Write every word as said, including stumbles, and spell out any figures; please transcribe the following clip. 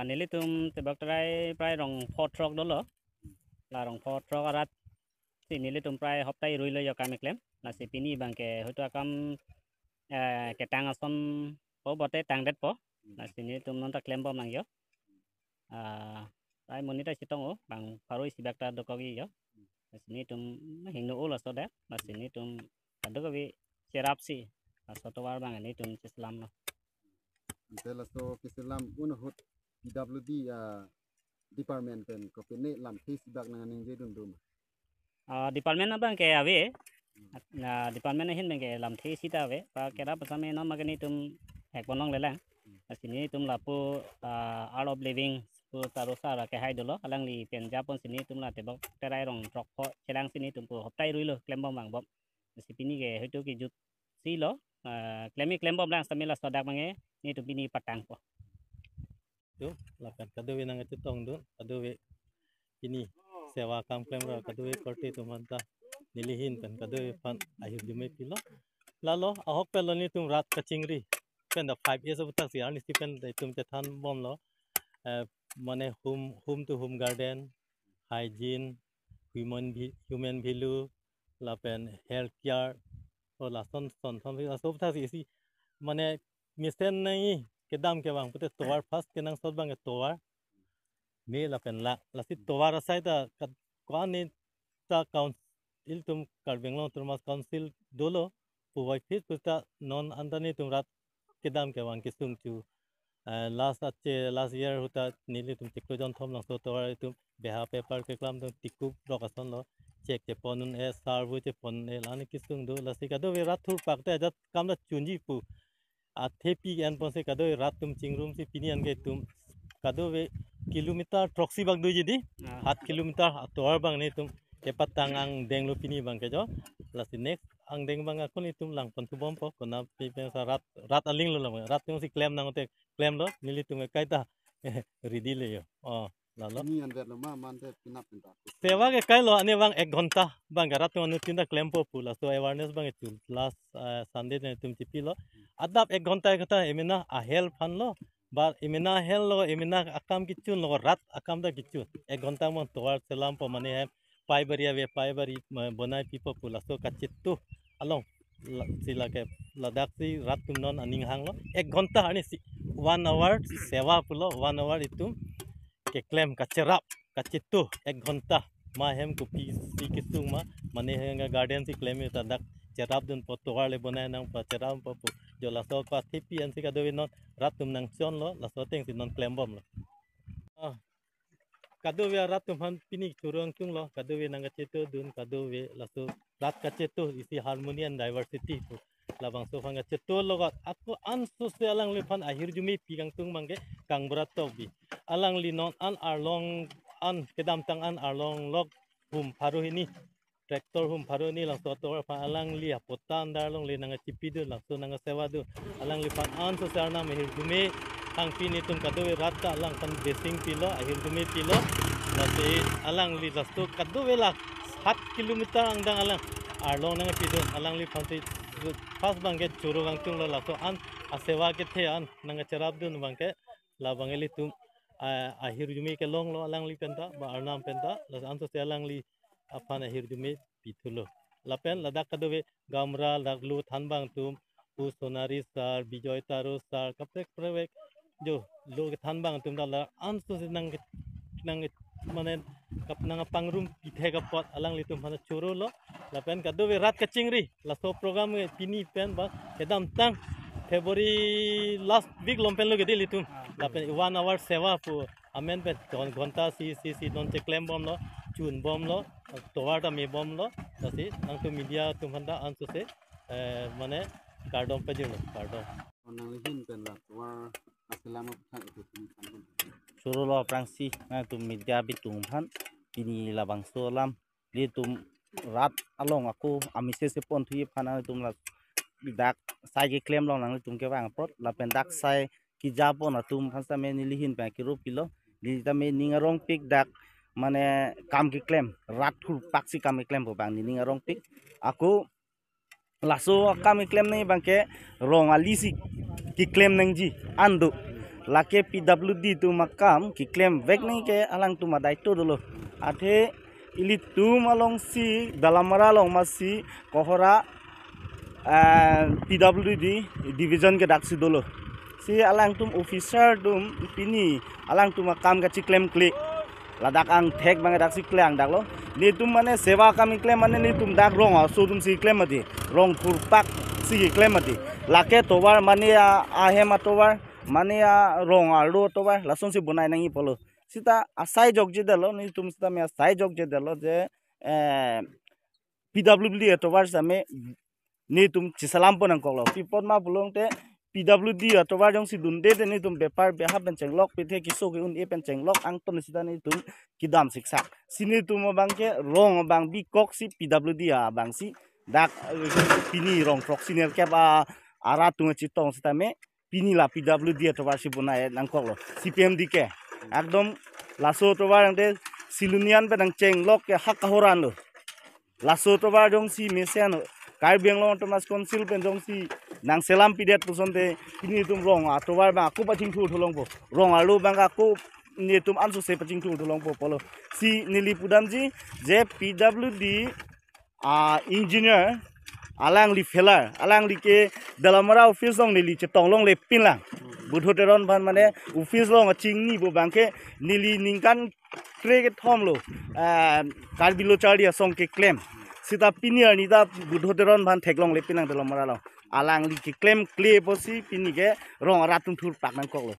Nelitum tebak terai prai rong pho throk dolo. La rong pho throk arat si nelitum prai hoptai ruilo jo kam keklem. Lasi pini abangke hoito akam eh, ketang ason po bote tangdetpo. Lasi nelitum non ta klembom nang jo. Ah, prai monit ta chetong o, bang pharo isi bak ta dokok-i jo. Lasi nelitum hingno o laso dak. Lasi nelitum kadokave cherapsi laso tovar abang nelitum cheselamlo. Ante laso keselam un ahut P W D, ah, department pen kopine lamthe isi bak nangningjedun do ma? Ah, department abangke ave. Na department ahin abangke lamthe isi ta ave. Pa kerap asame non ma ke nelitum hek ponlonglelang. Lasi nelitum lapu, ah, Art of Living pu Taro sir akehai dolo. Alangli pen japonsi nelitum la tebak terai rong throk pho chelangsi nelitum pu hoptai ruilo klembom vangbom. Lasi pini ke hoito kejutsi lo, ah, klem-i klembomlang sitame laso dak abangke nelitum pini patangpo. Tu, lapen kadokave nangkachetongdun, kadokave pini sewa kam klemra, kadokave korte atum aphanta neli ahin pen kadokave aphan ahirjume pilo. Lalo ahok pen lo nelitum rat kachingri pen ta five H aputhaksi arnisi pen ta itum chethanbomlo. Eh, mane home, home to home garden, hygiene, human vi-, human value, lapen health care, o lason son son laso aputhaksi isi mane mesen nangji kedam kevang pute tovar first kenangsot abangke tovar me lapen la, lasi tovar asai ta kat-, ko-an ne ta council, ilitum Karbi Anglong Autonomous Council dolo, puvoiphit puta non anta nelitum rat kedam kevang kesung chu. Eh, last ache, last year ahut ta nelitum chiklo jonthom langso tovar itum beha paper keklamdun tikup rok asonlo, chek chepon un-e, sar bu chepon un-e, la-an kesung do. Lasi kadokave rat thurpak te ajat kam ta chunji pu athepi enponsi kadokave rat atum chingrumsi pini anke itum kadokave kilometer throksi bak doji di, Ah. Hat kilometer atovar abang nelitum kepatang angdenglo pini abangke jo. Lasi next angdeng abang ako nelitum langponthubompo, konatpi pensi rat, rat alinglo lang, rat atumsi klem nang te klemlo, nelitum ke kaita ready le jo. Oh, lalo. Pini anvetlo ma, mante penap penta. Sewa ke kailo, ani abang ek ghonta abangke rat atum anuttin ta klempo pu laso awareness abangke chun last, eh, Sunday nelitum chepilo. Adap ek ghonta ek ghonta emena ahel aphanlo. Ba emena ahel lo, emena akam kechunlo, rat akam ta kechun. Ek ghonta abang tovar selampo mane hem paibari ave, paibari, eh, bonai pipo pu laso kachetu along. La, si lake ladaksi rat atum non aning hanglo. Ek ghonta arnisi one hour sewa pulo, one hour itum keklem kacherap kachetu ek ghonta. Ma hem kopisi kesung ma, mane hem garden si klem ta dak cherapdunpo, tovar le bonai nangpo, cherappo pu. Jo laso ko athepi ansi kadokave non rat atum nangchonlo, laso atengsi non klembomlo. Ah, kadokave rat atum aphan pini choro vangtunglo, kadokave nangkachetodun, kadokave laso rat kachetu isi harmony and diversity pu. Labangso aphan kachetolo kat ako ansose alangliphan ahirjume pi kangtung abangke Kangbura Tokbi. Alangli non an arlong an kedamtang an arlong lok hum pharo hini, tractor hum pharo hini langso atovar aphan alangli apota andar along le nangkachepidun, langso nangkasevadun. Alangliphan ansose Arnam ahirjume hangpi nelitum kadokave rat ta alangphan blessing pilo, ahirjume pilo. Lasi alangli laso kadokave la hat kilometer angdeng alang arlong nangpidun, alangliphansi first abangke choro vangtunglo, laso an asewa kethe an nangkacherapdun abangke labang ilitum, ah, ahirjume kelonglo alangli penta, ba Arnam penta, laso ansose alangli aphan ahirjume pithulo. Lapen ladak kadokave gaonbura dak lo thanbang atum, pu Sonari sir, Bijoy Taro sir, kaprek kaprek jo lo kethanbang atum ta la ansose nang, nang mane kap nangpangrum pithek apot alanglitum aphan chorolo. Lapen kadokave rat kachingri laso program ke pini pen ba kedamtang February last week along penlo ke di ilitum. Lapen one hour sewa pu amen pen ghon-, ghonta isi isi non cheklembomlo, chunbomlo, tovar ta mebomlo. Lasi nangtum media atum aphanta ansose, eh, mane kardom pajirlo, kardom. Nangli ahin pen la tovar aselam aphan itum thanbom. Chorolo aphrangsi nangtum media abitung aphan pini labangso alam ilitum rat along ako amese se ponthuji aphan nangtum ladak sai keklem along nanglitum kevang apot lapen dak sai kejapon atum aphan sitame neli ahin pen kero pilo, neli tame ning arongpik dak mane kam keklem, rat thurpaksi kam keklem pu abang neli ning arongpik. Ako laso akam keklem nangji abangke rong alisi keklem nangji an do. Lake P W D atum akam keklem vek nangji ke alangtum adaito dolo. Athe ilitum alongsi Dalamara along masi Kohora, eh, P W D division ke daksi dolo. Si alangtum officer atum pini alangtum akam kachiklemkle. Ladak angthek abang daksi klemdaklo. Netum mane seva akam keklem mane netum dak rong aso atumsi keklem mati. Rong thurpak si keklem mati. Lake tovar mane a, ahem atovar, mane arong arlo atovar, lasonsi bonai nangji pulo. Sita asai jokjedetlo, netum sitame asai jokjedetlo je, eh, P W D atovar sitame netum chiselam pon nangkoklo. Pi apot ma pulote P W D atovar jongsi dunde te netum bepar behap pen chenglok, pithe keso ke-un-e pen chenglok, angton sita netum kedam siksak. Si netum abang ke rong abang bikoksi P W D abangsi dak, eh, pini rong throksi nerkep a arat atum chetong sitame pini la P W D atovar si bonai nangkoklo. C P M D ke ekdom laso atovar angte silunian pen nangchenglok ke hak kahoran lo. Laso atovar jongsi mesen Karbi Anglong Autonomous Council pen jongsi nangselam pidet pusonte pini netum rong atovar abang ako pachingthur thu longpo. Rong arlo abang ako netum ansose pachingthur thu longpo pulo. Si neli pudamji je P W D a engineer alangli failure, alangli ke Dalamara office along neli chetong longle pinlang. Buddho Teron aphan mane office along achingni pu abang ke neli ningkan kre kethom lo, ah, Karbi Lo Charli Asong keklem. Sita pini arni ta Buddho Teron aphan theklongle pinlang Dalamara along. Alangli keklemkle pusi pini ke rong arat atum thurpak nangkoklo.